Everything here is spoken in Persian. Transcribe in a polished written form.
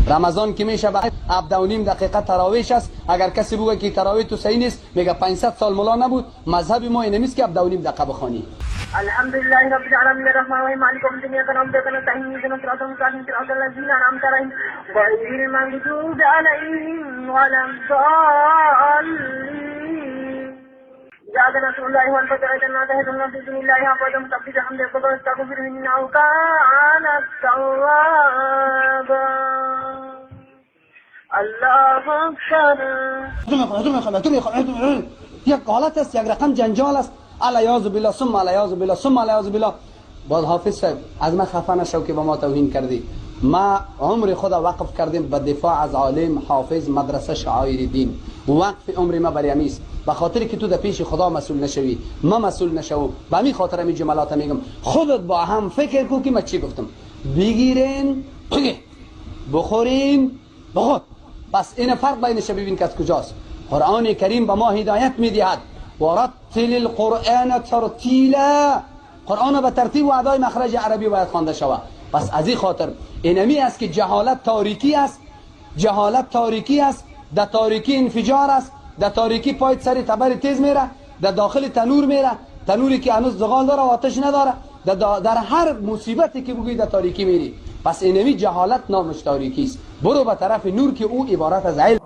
رمضان که میشه به 17 و نیم دقیقه تراویش است. اگر کسی بگه که تراویح تو صحیح نیست، میگه 500 سال ملا نبود. مذهب ما این نیست که 17 و نیم دقیقه بخوانی. الحمد لله رب العالمين الرحمن الرحيم مالك يوم الدين إياك نعبد وإياك نستعين اهدنا الصراط المستقيم صراط الذين أنعمت عليهم غير المغضوب عليهم ولا الضالين. جاء نصر الله والفتح رأيت الناس يدخلون في دين الله أفواجا فسبح بحمد ربك واستغفره إنه كان توابا. الله أكبر. تو میخوام. یک حالت است، یک رقم جنجال است. العیاذ بالله ثم العیاذ بالله ثم العیاذ بالله. باز حافظ صاحب، از من خفه نشو که با ما توهین کردی. ما عمر خود وقف کردیم به دفاع از عالم، حافظ، مدرسه، شعایر دین. وقف عمر ما بر است، به خاطر که تو در پیش خدا مسئول نشوی، ما مسئول نشوم. به همین خاطر می جملات میگم. خودت با هم فکر کو که ما چی گفتم. بگیرین بگیر، بخورین بخور، بس. این فرق بینش ببین که از کجاست. قرآن کریم به ما هدایت میدهد: ورتل القرآن ترتیلا. قرآن به ترتیب و ادای مخرج عربی باید خوانده شود. پس از این خاطر اینمی است که جهالت تاریکی است، جهالت تاریکی است. در تاریکی انفجار است. در تاریکی پایت سر تبر تیز میره، در داخل تنور میره، تنوری که هنوز زغال داره و آتش نداره. در هر مصیبتی که بگویی در تاریکی میری. پس اینمی جهالت نامش تاریکی است. برو به طرف نور که او عبارت از علم.